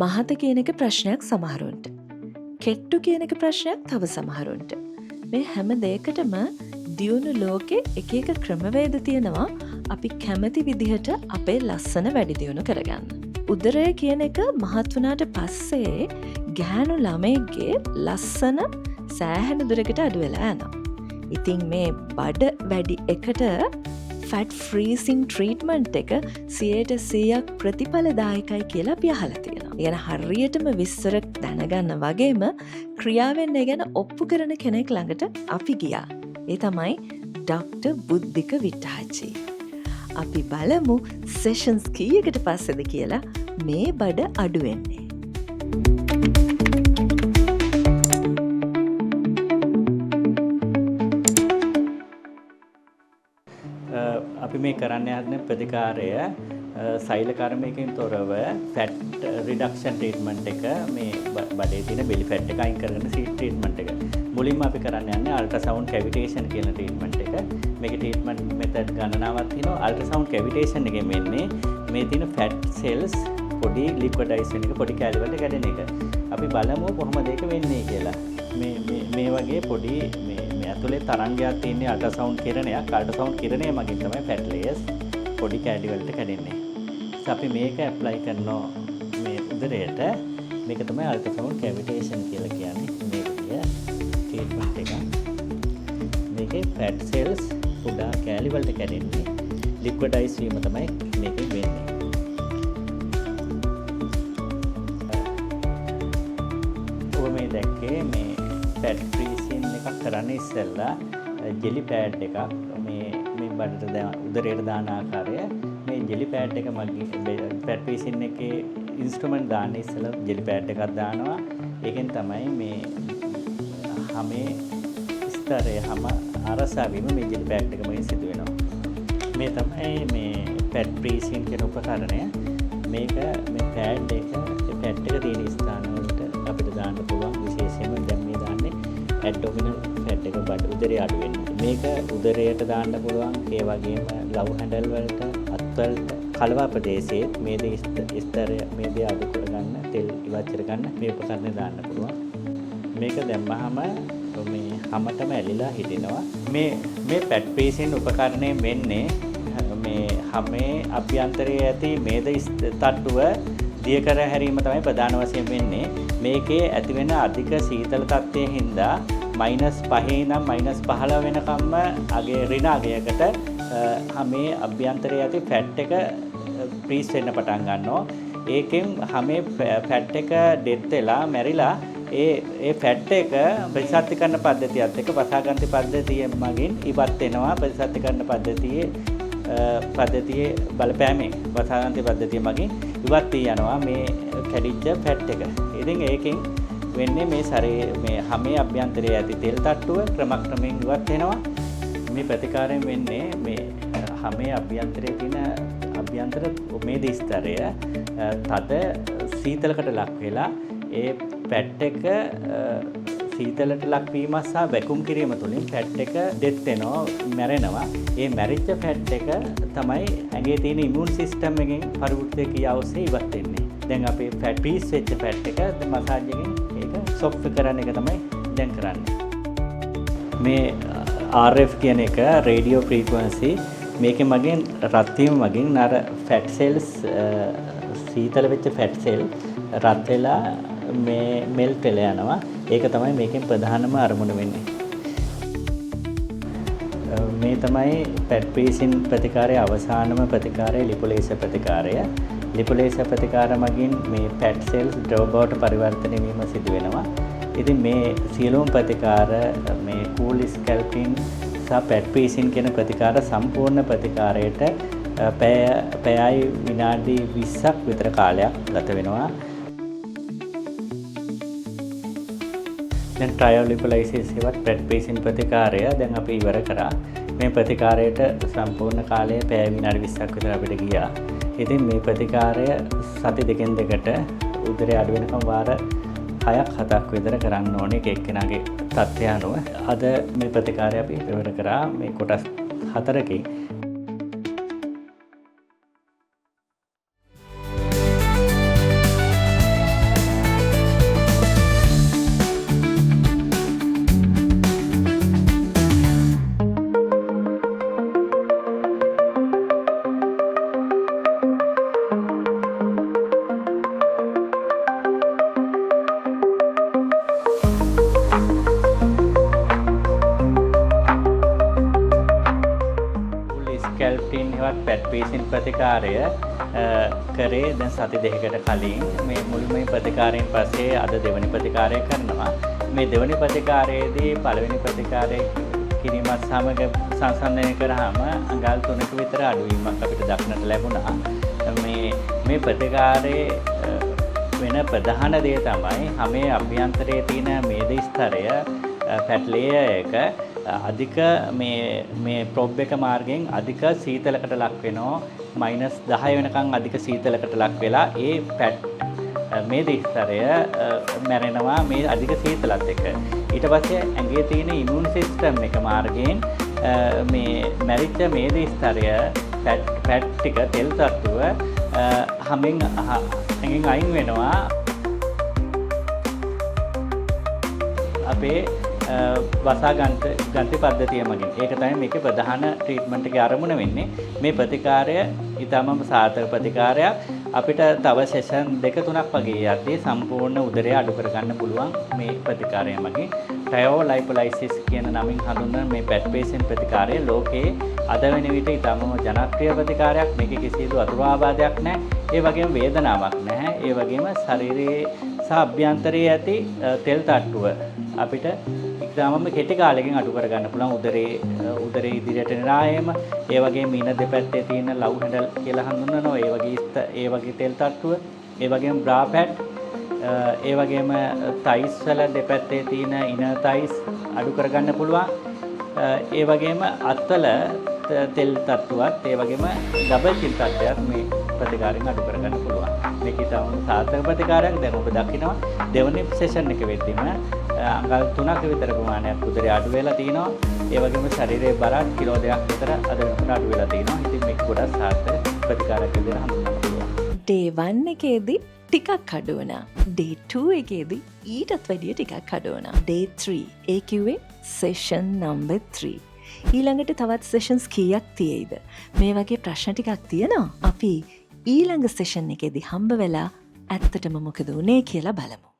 මහත කියන එක ප්‍රශ්නයක් සමහරුන්ට. කෙට්ටු කියන එක ප්‍රශ්නයක් තව සමහරුන්ට. මේ හැම දෙයකටම දියුණු ලෝකේ එක එක ක්‍රමවේද තියෙනවා අපි කැමති විදිහට අපේ ලස්සන වැඩි දියුණු කරගන්න. උදරය කියන එක මහත් වුණාට පස්සේ ගැහැණු ළමයෙක්ගේ ලස්සන සෑහෙන දුරකට අඩු වෙලා යනවා. ඉතින් මේ බඩ වැඩි එකට ෆැට් ෆ්‍රීසිං ට්‍රීට්මන්ට් එක 100% ප්‍රතිඵලදායකයි කියලා අපි අහලා තියෙනවා. ඒ ගැන හරියටම විස්තර දැනගන්න වගේම ක්‍රියාවෙන් ඒ ගැන ඔප්පු කරන කෙනෙක් ළඟට අපි ගියා. ඒ තමයි ඩොක්ටර් බුද්ධික විට්ටාචි. අපි බලමු සෙෂන්ස් කීයකට පස්සේද කියලා මේ බඩ අඩු වෙන්නේ. අපි මේ කරන්න යන ප්‍රතිකාරය සෛල කර්මයකින් තොරව ෆැට් රිඩක්ෂන් ට්‍රීට්මන්ට් එක, මේ බඩේ තියෙන බෙලි ෆැට් එක අයින් කරගෙන සීට් ට්‍රීට්මන්ට් එක. මුලින්ම අපි කරන්න යන්නේ අල්ට්‍රාසවුන්ඩ් කැවිටේෂන් කියන ට්‍රීට්මන්ට් එක. මේකේ ට්‍රීට්මන්ට් මෙතඩ් ගණනාවක් තියෙනවා. අල්ට්‍රාසවුන්ඩ් කැවිටේෂන් එකෙන් වෙන්නේ මේ තියෙන ෆැට් සෙල්ස් පොඩි ලික්විඩයිස් වෙන එක, පොඩි කැලි වලට කැඩෙන එක. අපි බලමු කොහොමද ඒක වෙන්නේ කියලා. මේ මේ මේ වගේ පොඩි මේ මේ ඇතුලේ තරංගයක් තියෙන අල්ට්‍රාසවුන්ඩ් කිරණයක්. අල්ට්‍රාසවුන්ඩ් කිරණය මගින් තමයි ෆැට් ලේයර්ස් පොඩි කැලි වලට කැඩෙන්නේ. අපි මේක ඇප්ලයි කරනවා මේ උදරයට. මේක තමයි අල්ට්‍රාසවුන්ඩ් කැවිටේෂන් කියලා කියන්නේ. මේ විදිය ට්‍රීට්මන්ට් එක. මේකේ ෆැට් සෙල්ස් කුඩා කැලි වලට කැඩෙන්නේ. ලික්විඩයිස් වීම තමයි මේකෙන් වෙන්නේ. ඔබ මේ දැක්කේ මේ ෆැට් ෆ්‍රීසින් එකක් කරන්න ඉස්සෙල්ලා ජෙලි පෑඩ් එකක් මේ මේ බඩට උදරයට දාන ආකාරය. මේ ජෙලි පෑඩ් එක මගින් ෆැට් ෆ්‍රීසින් එකේ ඉන්ස්ට්‍රුමන්ට් දාන්න ඉස්සෙල්ලා ජෙලි පෑඩ් එකක් දානවා. ඒකෙන් තමයි මේ හැමේ ස්තරය හැම අරසා වීම මේ ජෙලි පෑඩ් එක මගින් සිදු වෙනවා. මේ තමයි මේ ෆැට් ෆ්‍රීසින් කියන උපකරණය. මේක මේ පෑඩ් එක ෆැට් එක තියෙන ස්ථාන වලට අපිට දාන්න පුළුවන්. විශේෂයෙන්ම දැන් මේ දාන්නේ ඇබ්ඩොමිනල් ෆැට් එක බඩ උදරය අඩු වෙන්න. මේක උදරයට දාන්න පුළුවන්. ඒ වගේම ලව් හැන්ඩල් වලට, අත් වලට, කලවා ප්‍රදේශයේත් මේ දේ ස්තරය මේ දේ අඩු කරගන්න, තෙල් ඉවත් කරගන්න මේ උපකරණය දාන්න පුළුවන්. මේක දැම්මහම මේ හැමතෙම ඇලිලා හිටිනවා. මේ මේ ෆැට් ෆ්‍රීසින් උපකරණයෙන් වෙන්නේ මේ හැමේ අභ්‍යන්තරයේ ඇති මේද තට්ටුව දිය කර හැරීම තමයි ප්‍රධාන වශයෙන් වෙන්නේ. මේකේ ඇතිවෙන අධික සීතල තත්ත්වයෙන් හින්දා -5 ඉඳන් -15 වෙනකම්ම අගේ ඍණ අගයකට හැමේ අභ්‍යන්තරයේ ඇති ෆැට් එක ෆ්‍රීස් වෙන්න පටන් ගන්නවා. ඒකෙන් හැමේ ෆැට් එක ඩෙත් වෙලා මැරිලා ඒ ෆැට් එක ප්‍රතිසත්තිකරණ පද්ධතියත් එක්ක වසාගන්ති පද්ධතිය මගින් ඉවත් වෙනවා. ප්‍රතිසත්තිකරණ පද්ධතියේ බලපෑමෙන් වසාගන්ති පද්ධතිය මගින් ඉවත් වී යනවා මේ කැඩිච්ච ෆැට් එක. ඉතින් ඒකෙන් වෙන්නේ මේ ශරීර මේ හැමේ අභ්‍යන්තරයේ ඇති තෙල් තට්ටුව ක්‍රමක්‍රමයෙන් ඉවත් වෙනවා. මේ ප්‍රතිකාරයෙන් වෙන්නේ මේ හැමේ අභ්‍යන්තරයේ තියෙන අභ්‍යන්තර මේද ස්තරය තද සීතලකට ලක් වෙලා ඒ ෆැට් එක සීතලට ලක්වීම සහ වැකුම් කිරීම තුළින් ෆැට් එක ඩෙත් වෙනවා, මැරෙනවා. ඒ මැරිච්ච ෆැට් එක තමයි ඇඟේ තියෙන ඉමියුන් සිස්ටම් එකෙන් පරිවෘත්තය ක්‍රියාව ඔස්සේ ඉවත් වෙන්නේ. දැන් අපේ ෆැට් ෆ්‍රීස් වෙච්ච ෆැට් එක මසාජ් එකෙන් ඒක සොෆ්ට් කරන එක තමයි දැන් කරන්නේ. මේ RF කියන එක රේඩියෝ ෆ්‍රීකවන්සි, මේකෙන් මගෙන් රත් වීම මගින් අර ෆැට් සෙල්ස් සීතල වෙච්ච ෆැට් සෙල් රත් වෙලා මේ මෙල්ට් වෙලා යනවා. ඒක තමයි මේකෙන් ප්‍රධානම අරමුණ වෙන්නේ. මේ තමයි ෆැට් ෆ්‍රීසින් ප්‍රතිකාරයේ අවසානම ප්‍රතිකාරය, ලිපොලේසර් ප්‍රතිකාරය. ලිපොලේසර් ප්‍රතිකාර මගින් මේ ෆැට් සෙල්ස් ද්‍රව බවට පරිවර්තනය වීම සිදු වෙනවා. ඉතින් මේ සියලුම ප්‍රතිකාර මේ කූල් ස්කැල්පින් සහ ෆැට් ෆ්‍රීසින් කියන ප්‍රතිකාර සම්පූර්ණ ප්‍රතිකාරයට පැයයි විනාඩි 20ක් විතර කාලයක් ගත වෙනවා. දැන් ක්‍රයෝලිපොලයිසිස් හෙවත් ෆැට් ෆ්‍රීසින් ප්‍රතිකාරය දැන් අපි ඉවර කරා. මේ ප්‍රතිකාරයට සම්පූර්ණ කාලය පැය විනාඩි 20ක් විතර අපිට ගියා. ඉතින් මේ ප්‍රතිකාරය සති දෙකෙන් දෙකට උදරය අඩු වෙනකම් වාර 6ක් 7ක් විතර කරන්න ඕනේ එක එක්කෙනාගේ තත්ත්වය අනුව. අද මේ ප්‍රතිකාරය අපි ඉවර කරා මේ කොටස් 4කින්. ස්කැල්ප්ටින් හෙවත් ෆැට් ෆ්‍රීසින් ප්‍රතිකාරය කරේ දැන් සති 2කට කලින්. මේ මුළු මේ ප්‍රතිකාරයෙන් පස්සේ අද දෙවනි ප්‍රතිකාරය කරනවා. මේ දෙවනි ප්‍රතිකාරයේදී පළවෙනි ප්‍රතිකාරය කිරීමත් සමග සංසන්දනය කරාම අඟල් 3ක විතර අඩුවීමක් අපිට දක්නට ලැබුණා. මේ මේ ප්‍රතිකාරයේ වෙන ප්‍රධාන දේ තමයි හැමේ අභ්‍යන්තරයේ තියෙන මේද ස්තරය, ෆැට් ලේයර් එක අධික මේ මේ ප්‍රොබ් එක මාර්ගයෙන් අධික සීතලකට ලක් වෙනවා. -10 වෙනකන් අධික සීතලකට ලක් වෙලා ඒ ෆැට් මේද ස්තරය මැරෙනවා මේ අධික සීතලත් එක්ක. ඊට පස්සේ ඇඟේ තියෙන ඉමියුන් සිස්ටම් එක මාර්ගයෙන් මේ මැරිච්ච මේද ස්තරය, ෆැට් ෆැට් ටික, තෙල් තට්ටුව හැමෙන් ඇඟෙන් අයින් වෙනවා අපේ වසා ග්‍රන්ථි පද්ධතිය මගින්. ඒක තමයි මේකේ ප්‍රධාන ට්‍රීට්මන්ට් එකේ අරමුණ වෙන්නේ. මේ ප්‍රතිකාරය ඉතාමම සාර්ථක ප්‍රතිකාරයක්. අපිට තව සෙෂන් දෙක තුනක් වගේ යද්දී සම්පූර්ණ උදරය අඩු කරගන්න පුළුවන් මේ ප්‍රතිකාරය මගින්. ක්‍රයෝලයිපොලයිසිස් කියන නමින් හඳුන්වන මේ ෆැට් ෆ්‍රීසින් ප්‍රතිකාරය ලෝකයේ අද වෙන විට ඉතාමම ජනප්‍රිය ප්‍රතිකාරයක්. මේකේ කිසිදු අතුරු ආබාධයක් නැහැ. ඒ වගේම වේදනාවක් නැහැ. ඒ වගේම ශරීරයේ සහ අභ්‍යන්තරයේ ඇති තෙල් තට්ටුව අපිට ඉතාමම කෙටි කාලෙකින් අඩු කරගන්න පුළුවන්. උදරේ ඉදිරියට එන, ඒ වගේම ඉන දෙපැත්තේ තියෙන ලව් හැන්ඩල් කියලා හඳුන්වනවා. ඒ වගේ තෙල් තට්ටුව, ඒ වගේම බ්‍රා ෆැට්, ඒ වගේම තයිස් වල දෙපැත්තේ තියෙන ඉනර් තයිස් අඩු කරගන්න පුළුවන්. ඒ වගේම අත්වල තෙල් තට්ටුවත්, ඒ වගේම ඩබල් චින් තට්ටුවත් මේ ප්‍රතිකාරයෙන් අඩු කරගන්න පුළුවන්. මේක ඉතාම සාර්ථක ප්‍රතිකාරයක්. දැන් ඔබ දකිනවා දෙවනි සෙෂන් එක වෙද්දිම අඟල් 3ක විතර ප්‍රමාණයක් උදරය අඩු වෙලා තිනවා. ඒ වගේම ශරීරයේ බරත් කිලෝ 2ක් විතර අද වෙනකොට අඩු වෙලා තිනවා. ඉතින් මේක ගොඩක් සාර්ථක ප්‍රතිකාරයක් විදිහට හඳුන්වන්න පුළුවන්. ඩේ 1 එකේදී ටිකක් අඩු වුණා. ඩේ 2 එකේදී ඊටත් වැඩිය ටිකක් අඩු වුණා. ඩේ 3, ඒ කිව්වේ සෙෂන් නම්බර් 3. ඊළඟට තවත් සෙෂන්ස් කීයක් තියෙයිද? මේ වගේ ප්‍රශ්න ටිකක් තියෙනවා. අපි ඊළඟ සෙෂන් එකේදී හම්බ වෙලා ඇත්තටම මොකද වුනේ කියලා බලමු.